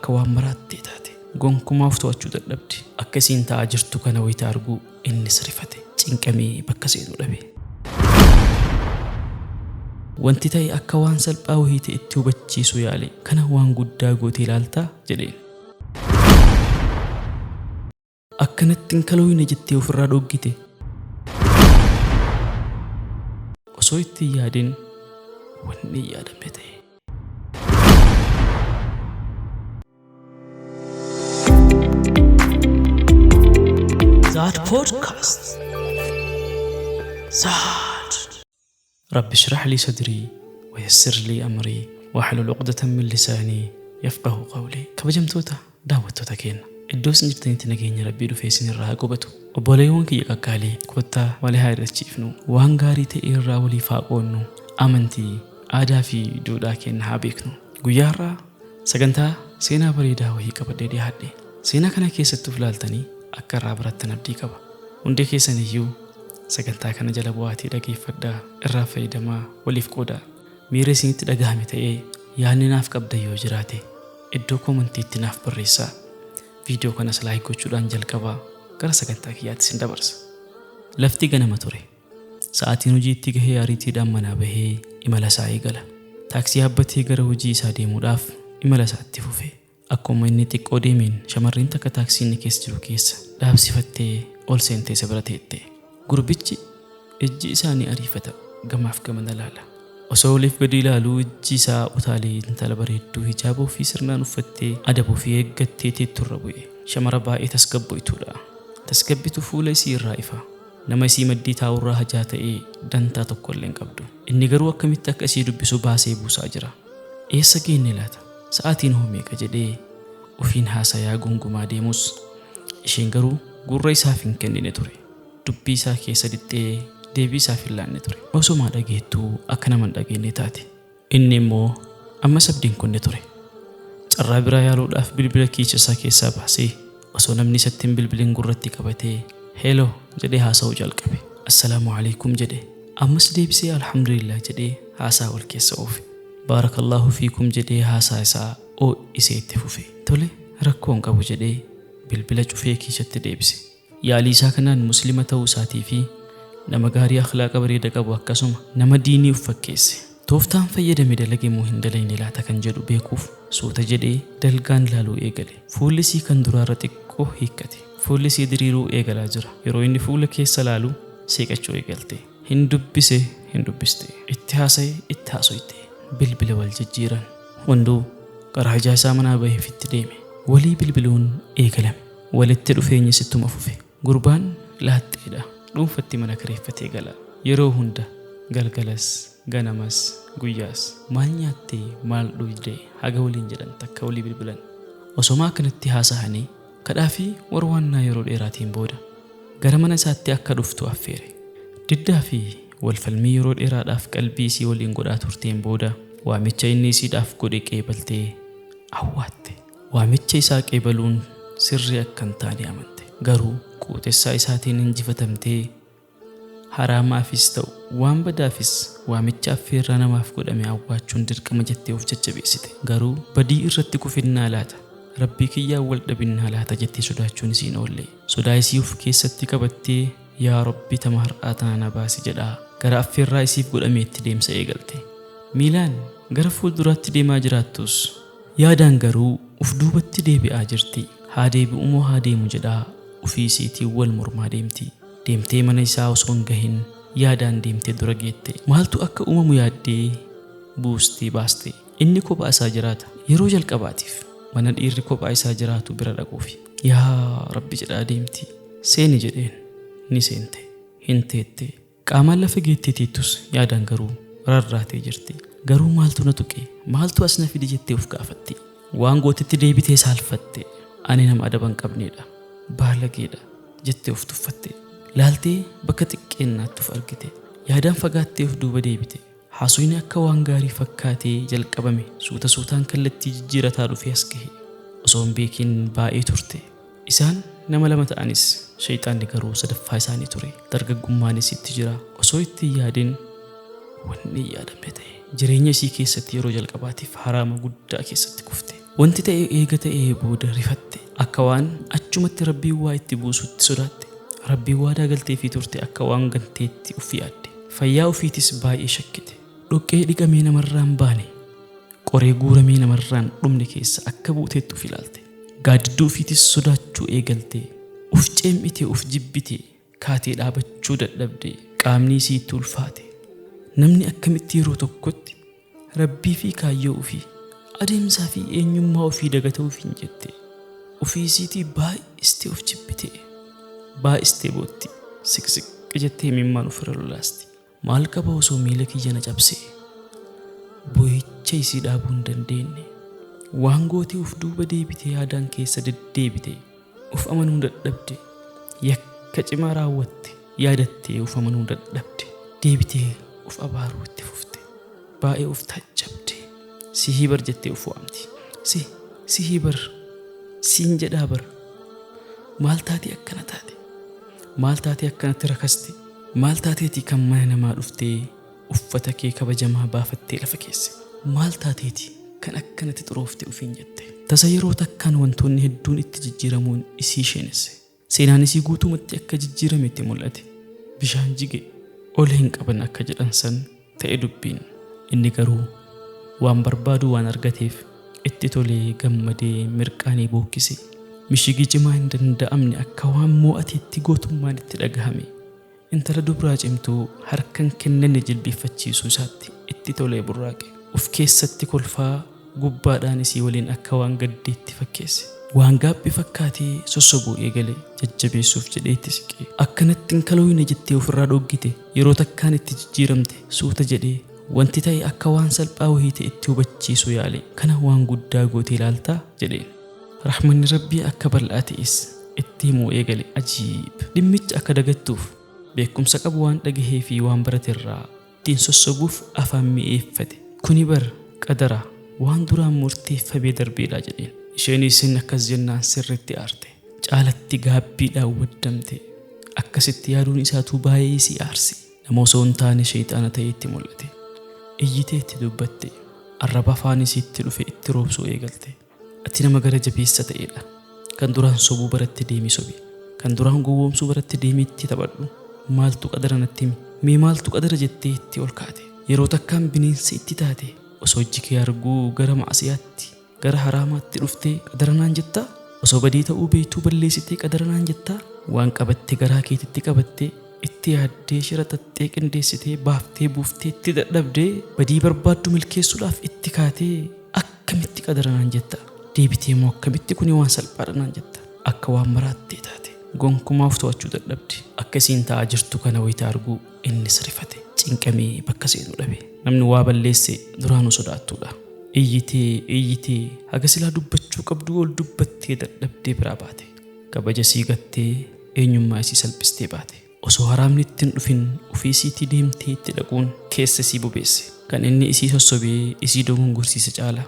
Akka waan maraattee taate. Gonkumaa of to'achuu dadhabde. Akka isiin taa'aa jirtu kana wayita argu innis rifate. Cinqamee bakka seenu dhabe. Wanti ta'e akka waan salphaa wayii ta'etti hubachiisuu yaale. Kana waan guddaa gootee ilaaltaa jedheen. Akkanatti hin kalooyne jettee ofirraa dhoggite. Osoo itti hin yaadin wanni hin yaadamne ta'e. Zaad Podcast. Zaad. Rabbi shrah lii sadrii wayassir lii amrii wahlul uqdatan min lisaanii yafqahu qawlii. Kabajamtoota daawwattoota keenna, iddoo isin jirtanitti nageenya Rabbii dhufee isin irraa haa qubatu. Obboleewwan kiyya qaqqaalii, kottaa wali haa yaadachiifnu, waan gaarii ta'e irraa waliif haa qoodnu, amantii, aadaa fi duudhaa keenna haa beeknu. Guyyaa har'aa sagantaa seenaa bareedaa wahii qabadhee dhiyaadhe. Seenaa kana keessatti uf laaltanii akka irraa barattan abdii qaba. Hundi keessan iyyuu sagantaa kana jala bu'aatii dhageeffadhaa, irraa fayyadamaa, waliif qoodaa. Miira isinitti dhagahame ta'ee yaadni naaf qabdan yoo jiraate iddoo koomantiitti naaf barreessaa. Viidiyoo kanas like gochuudhaan jalqabaa gara sagantaa kiyyaatti isin dabarsa. Lafti ganama ture. Sa'aatiin hojiitti gahee ariitiidhaan manaa bahee imala isaa eegala. Taaksii yaabbatee gara hojii isaa deemuudhaaf imala isaa itti fufe. Akkuma inni xiqqoo deemeen shamarreen takka taaksii inni keessa jiru keessa dhaabsifattee ol seentee isa bira teette. Gurbichi ijji isaa ni ariifata gamaaf gamana laala. Osoo oliif gadi ilaaluu ijji isaa utaalee intala bareedduu hijaaba ofii sirnaan uffattee adaba ofii eeggattee teettu irra bu'e. Shamara baay'ee tasgabboytuudha. Tasgabbitu fuula isii irraa ifa. Nama isii maddii taa'urraa hajaa ta'ee dantaa tokkollee hin qabdu. Inni garuu akkamitti akka isii dubbisu baasee buusaa jira. Eessa geenne laata? Sa'aatiin hoo meeqa jedhee ofiin haasayaa gungumaa deemus isheen garuu gurra isaaf hin kennine ture. Dubbii isaa keessa lixxee deebii isaaf hin laanne ture. Osomaa dhageettuu akka nama hin dhageenne taate. Inni immoo ammas abdii hin kunne ture. Carraa biraa yaaluudhaaf bilbila kiisha isaa keessaa baasee osoo namni isatti hin bilbilin gurratti qabatee Hello jedhee haasa'uu jalqabe. Assalaamu aleykum jedhe. Ammas deebisee Alhamdulillah jedhee haasaa wal keessa oofe. Baarakallaahu fiikum jedhee haasaa isaa oo'isee itti fufe. Tole rakkoo hin qabu jedhee bilbila cufee kiishatti deebise. Yaalii isaa kanaan Muslima ta'uu isaatii fi nama gaarii akhlaaqa bareeda qabu akkasuma nama diinii uf fakkeesse. Tooftaan fayyadame dalage moo hin dalayne laata kan jedhu beekuuf suuta jedhee dalgaan laaluu eegale. Fuulli isii kan duraarra xiqqoo hiikkate. Fuulli isii diriiruu eegalaa jira. Yeroo inni fuula keessa laalu seeqachuu eegalte. Hin dubbise hin dubbiste. Itti haasaye itti haasoyte. Bilbila wal jijjiiran. Hunduu gara hajaa isaa manaa baheefitti deeme. Walii bilbiluun eegalame. Walitti dhufeenyis ittuma fufe. Gurbaan laaxxeedha. Dhuunfatti mana kireeffatee gala. Yeroo hunda, galgalas, ganamas, guyyaas maal nyaatte, maal dhuyde haga waliin jedhan takka walii bilbilan. Osoma akkanatti haasahanii kadhaa fi warwaannaa yeroo dheeraatiin booda gara mana isaatti akka dhuftu affeere. Diddaa fi wal falmii yeroo dheeraadhaaf qalbii isii waliin godhaa turteen booda waamicha inni isiidhaaf godhe qeebaltee awwaatte. Waamicha isaa qeebaluun sirrii akka hin taane amante. Garuu quuxessaa isaatiin injifatamtee haraamaafis ta'u waan badaafis waamicha affeerraa namaaf godhame awwaachuun dirqama jettee of jajjabeessite. Garuu badii irratti kufinnaa laata? Rabbii kiyyaan wal dhabinnaa laata jettee sodaachuun isii hin oolle. Sodaa isii of keessatti qabattee yaa Rabbi tama har'aa tana na baasi jedhaa gara affeerraa isiif godhameetti deemsa eegalte. Miilaan gara fuulduraatti deemaa jiraattus Yaadaan garuu uf duubatti deebi'aa jirti. Haa deebi'umoo haa deemu jedhaa ufii isiitiin wal mormaa deemti. Deemtee mana isaa osoo hin gahin yaadaan deemtee dura geette. Maaltu akka uumamu yaaddee buustee baaste. Inni kophaa isaa jiraata. Yeroo jalqabaatiif mana dhiirri kophaa isaa jiraatu bira dhaquufi. Yaa Rabbi jedhaa deemti. Seeni jedheen. Ni seente. Hin teette. Qaamaan lafa geettee teettus yaadaan garuu rarraatee jirti. Garuu maaltu na tuqe? Maaltu as na fide jettee of gaafatti. Waan gootetti deebitee saalfatte. Ani nama adaba hin qabneedha. Baalageedha. Jettee of tuffatte. Laaltee bakka xiqqeennaatti of argite. Yaadaan fagaattee of duuba deebite. Haasoyni akka waan gaarii fakkaatee jalqabame suuta suutaan kallattii jijjiirataa dhufee as gahe. Osoo hin beekin baay'ee turte. Isaan nama lama ta'anis sheyxaanni garuu sadaffaa isaanii ture. Dargaggummaanis itti jira. Osoo itti hin yaadin wanni hin yaadamne ta'e. Jireenya isii keessatti yeroo jalqabaatiif haraama guddaa keessatti kufte. Wanti ta'e eega ta'ee booda rifatte. Akka waan achumatti Rabbiin waa itti buusutti sodaatte. Rabbiin waadaa galteefii turte akka waan ganteetti uf yaadde. Fayyaa ofiitis baay'ee shakkite. Dhoqqee dhiqamee namarraa hin baane, qoree guuramee namarraa hin dhumne keessa akka buuteetti uf ilaalte. Gaaddidduu ofiitis sodaachuu eegalte. Uf ceem'ite, uf jibbite, kaatee dhaabachuu dadhabde, qaamni isii itti ulfaate. Namni akkamitti yeroo tokkotti Rabbii fi kaayyoo ufii, adeemsaa fi eenyummaa ufii dagata ufiin jette. Ufii isiitii baay'istee uf jibbite. Baay'istee bootti. Siqsiq jettee imimmaan ufirra lolaasti. Maal qaba osoo miila kiyya na cabsee? Boo'icha isii dhaabuu hin dandeenne. Waan gootee uf duuba deebitee yaadaan keessa deddeebite. Uf amanuu dadhabde. Yakka cimaa raawwatte yaadattee uf amanuu dadhabde. Deebitee uf abaaruu itti fufte. Baay'ee uf taajjabde. Sihii bar jettee uf waamti. Si, sihii bar, siin jedhaa bar. Maal taatee akkana taate? Maal taatee akkanatti rakaste? Maal taateeti kan mana namaa dhuftee uffata kee kabajamaa baafattee lafa keesse? Maal taateeti kan akkanatti xuroofte ufiin jette? Tasa yeroo takkaan wantoonni hedduun itti jijjiiramuun isii sheenesse. Seenaan isii guutumatti akka jijjiirame itti mul'ate. Bishaan jige ol hin qaban akka jedhan san ta'e dubbiin. Inni garuu waan barbaadu waan argateef itti tolee gammadee mirqaanee bookkise. Mishigii cimaa hin danda'amne akka waan moo'ateetti gootummaan itti dhagahame. Intala dubraa cimtuu harka hin kennanne jilbiiffachiisuu isaatti itti tolee burraaqe. Uf keessatti kolfaa gubbaadhaan isii waliin akka waan gaddeetti fakkeesse. Waan gaabbe fakkaatee sossobuu eegale. Jajjabeessuuf jedhee itti siqe. Akka natti hin kalooyne jettee ofirraa dhooggite. Yeroo takkaan itti jijjiiramte. Suuta jedhee wanti ta'e akka waan salphaa wahii ta'etti hubachiisuu yaale. Kana waan guddaa gootee ilaaltaa? jedheen. Rahmanni Rabbii akka bal'aa ta'es itti himuu eegale. Ajiib! Dhimmicha akka dagattuuf beekkumsa qabu waan dhagahee fi waan barate irraa ittiin sossobuuf afaan mi'eeffate. Kuni bar qadara, waan duraan murteeffamee darbeedha jedheen. Isheenis inni akkas jennaan sirriitti aarte. Caalatti gaabbiidhaan waddamte. Akkasitti yaaduun isaatuu baay'ee isii aarse. Nama osoo hin taane sheyxaana ta'ee itti mul'ate. Iyyitee itti dubbatte. Arraba afaan isiitti dhufe itti roobsuu eegalte. Ati nama gara jabeessa ta'eedha. Kan duraan sobuu baratte deemii sobi. Kan duraan gowwoomsuu baratte deemii itti taphadhu. Maaltu qadara natti himi. Mee maaltu qadara jettee itti ol kaate. Yeroo takkaan bineensa itti taate. Osoo ijji kee arguu gara ma'asiyaatti, gara haraamaatti dhuftee qadara naan jettaa? Osoo badii ta'uu beektuu balleessitee qadara naan jettaa? Waan qabatte garaa keetitti qabattee, itti yaaddee shira xaxxee qindeessitee baaftee buuftee itti dadhabdee badii barbaaddu milkeessuudhaaf itti kaatee Akkamitti qadara naan jetta? Deebitee immoo akkamitti kuni waan salphaadha naan jetta? Akka waan maraattee taate. Gonkumaa of to'achuu dadhabde. Akka isiin ta'aa jirtu kana wayita argu innis rifate. Cinqamee bakka seenu dhabe. Namni waa balleesse duraanuu sodaattuudha. Iyyitee iyyitee haga silaa dubbachuu qabduu ol dubbattee dadhabdee biraa baate. Kabaja isii gattee eenyummaa isii salphistee baate. Osoo haraamni itti hin dhufin ufii isiitii deemtee itti dhaquun keessa isii bobeesse. Kan inni isii sossobee isii dogongorsiise caala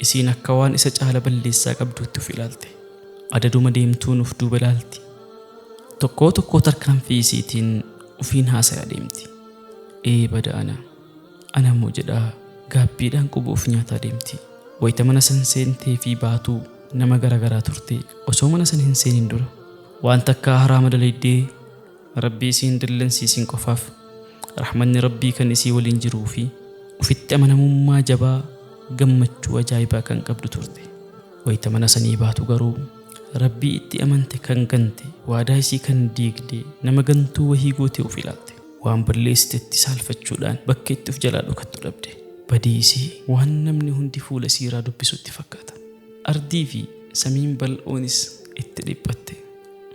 isiin akka waan isa caala balleessaa qabduutti uf ilaalte. Adaduma deemtuun uf duuba ilaalti. Tokkoo tokkoo tarkaanfii isiitiin ufiin haasayaa deemti. Ee bada ana! Ana moo jedhaa gaabbiidhaan quba uf nyaataa deemti. Wayta mana san seentee fi baatu nama gara garaa turte. Osoo mana san hin seenin dura waan takkaa haraama dalaydee Rabbii isii hin dallansiisin qofaaf rahmanni Rabbii kan isii waliin jiruu fi ufitti amanamummaa jabaa gammachuu ajaa'ibaa kan qabdu turte. Wayta mana sanii baatu garuu Rabbii itti amante kan gante, waadaa isii kan diigde, nama gantuu wahii gootee uf ilaalte. Waan balleessitetti saalfachuudhaan bakka itti uf jalaa dhokattu dhabde. Badii isii waan namni hundi fuula isiirraa dubbisu itti fakkaata. Ardii fi samiin bal'oonis itti dhiphatte.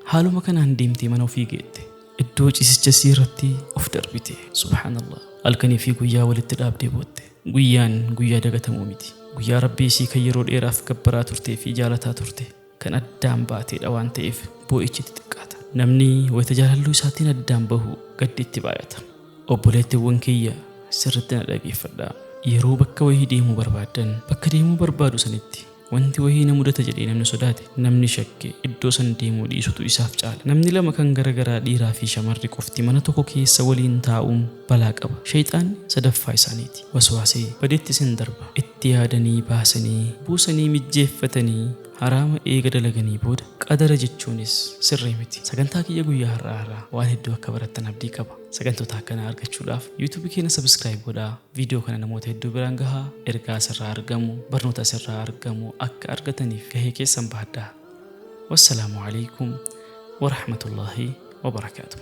Haaluma kanaan deemtee mana ofii geette. Iddoo ciisicha isii irratti of darbite. Subhaanallah. Halkanii fi guyyaa walitti dhaabdee bootte. Guyyaan guyyaa dagatamuu miti. Guyyaa Rabbii isii kan yeroo dheeraaf gabbaraa turtee fi jaalataa turte kan addaan baateedha waan ta'eef boo'ichi itti xiqqaata. Namni wayta jaalalloo isaatiin addaan bahu gaddi itti baay'ata. Obboleettiwwan kiyya sirritti na dhageeffadhaa. Yeroo bakka wahii deemuu barbaaddan bakka deemuu barbaadu sanitti Wanti wahii na mudata jedhee namni sodaate, namni shakke iddoo san deemuu dhiisutu isaaf caala. Namni lama kan gara garaa dhiiraa fi shamarri qofti mana tokko keessa waliin taa'uun balaa qaba. Shayxaanni sadaffaa isaaniiti. Waswaasee baditti isin darba. Itti yaadanii baasanii buusanii mijjeeffatanii haraama eega dalaganii booda qadara jechuunis sirrii miti. Sagantaa kiyya guyyaa har'aa irraa waan hedduu akka barattan abdii qaba. Sagantoota akkanaa argachuudhaaf YouTube keenya subscribe godhaa, viidiyoo kana namoota hedduu biraan gahaa, ergaa asirraa argamu, barnoota asirraa argamu akka argataniif gahee keessan bahadhaa. Wassalaamu alaikum warahmatullaahi wabarakaatuh.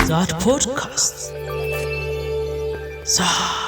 That podcast. Zad.